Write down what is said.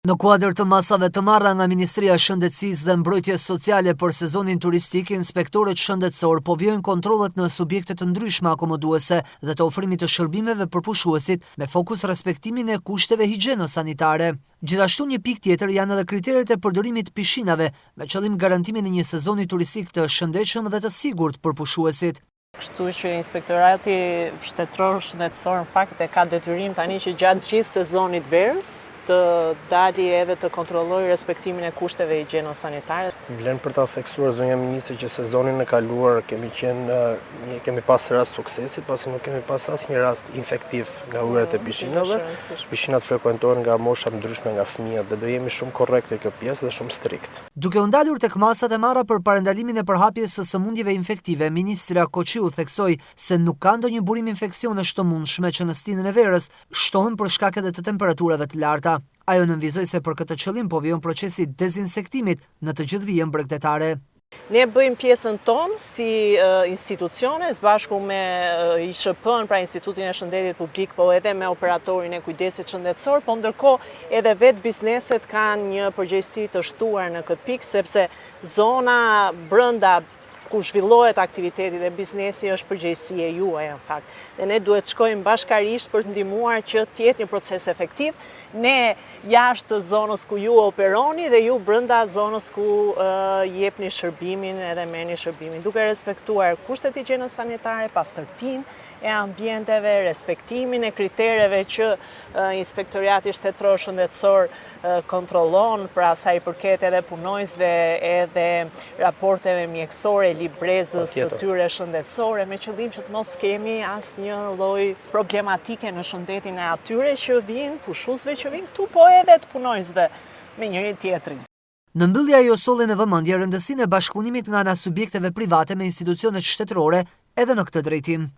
Në kuadër të masave të marra nga Ministria e Shëndetësisë dhe Mbrojtjes Sociale për sezonin turistik, inspektorët shëndetësorë po vijojnë kontrollet në subjekte të ndryshme akomoduese dhe të ofrimit të shërbimeve për pushuesit me fokus respektimin e kushteve higjieno-sanitare. Gjithashtu një pikë tjetër janë edhe kriteret e përdorimit të pishinave, me qëllim garantimin e një sezoni turistik të shëndetshëm dhe të sigurt për pushuesit. Kështu që Inspektorati Shtetëror Shëndetësor në fakt e ka detyrim tani që gjatë gjithë sezonit verës të dali edhe të kontrollojë respektimin e kushteve higjieno-sanitare. Vlen për ta theksuar zonja ministre që sezonin e kaluar kemi qenë kemi pas rast suksesi, pasi nuk kemi pas asnjë rast infektiv nga ujërat e pishinave. Pishinat frekuentohen nga mosha të ndryshme nga fëmijët dhe do jemi shumë korrekt te kjo pjesë dhe shumë strikt. Duke u ndalur tek masat e marra për parandalimin e përhapjes së sëmundjeve infektive, ministrja Koçiu theksoi se nuk ka ndonjë burim infeksionesh të mundshme që në stinën e verës shtohen për shkak edhe të temperaturave të larta. Ajo nënvizoi se për këtë qëllim po vijon procesi i dezinsektimit në të gjithë vijën bregdetare. Ne bëjmë pjesën tonë si institucione, së bashku me ISHP-në, pra Institutin e Shëndetit Publik, po edhe me operatorin e kujdesit shëndetësor, po ndërkohë edhe vetë bizneset kanë një përgjegjësi të shtuar në këtë pikë, sepse zona brenda ku zhvillohet aktiviteti dhe biznesi është përgjegjësi e juaj në fakt. Dhe ne duhet të shkojmë bashkarisht për të ndihmuar që të jetë një proces efektiv. Ne jashtë zonës ku ju operoni dhe ju brenda zonës ku jepni shërbimin edhe merrni shërbimin, duke respektuar kushtet higjieno-sanitare, pastërtinë e ambienteve, respektimin e kritereve që Inspektoriati Shtetëror Shëndetësor kontrollon, pra sa i përket edhe punonjësve edhe raporteve mjekësore, librezës së tyre shëndetësore, me qëllim që të mos kemi asnjë lloj problematike në shëndetin e atyre që vijnë, pushuesve që vijnë këtu, po edhe të punonjësve me njëri tjetrin. Në mbyllje ajo solli në vëmendje rëndësinë e bashkëpunimit nga ana e subjekteve private me institucionet shtetërore edhe në këtë drejtim.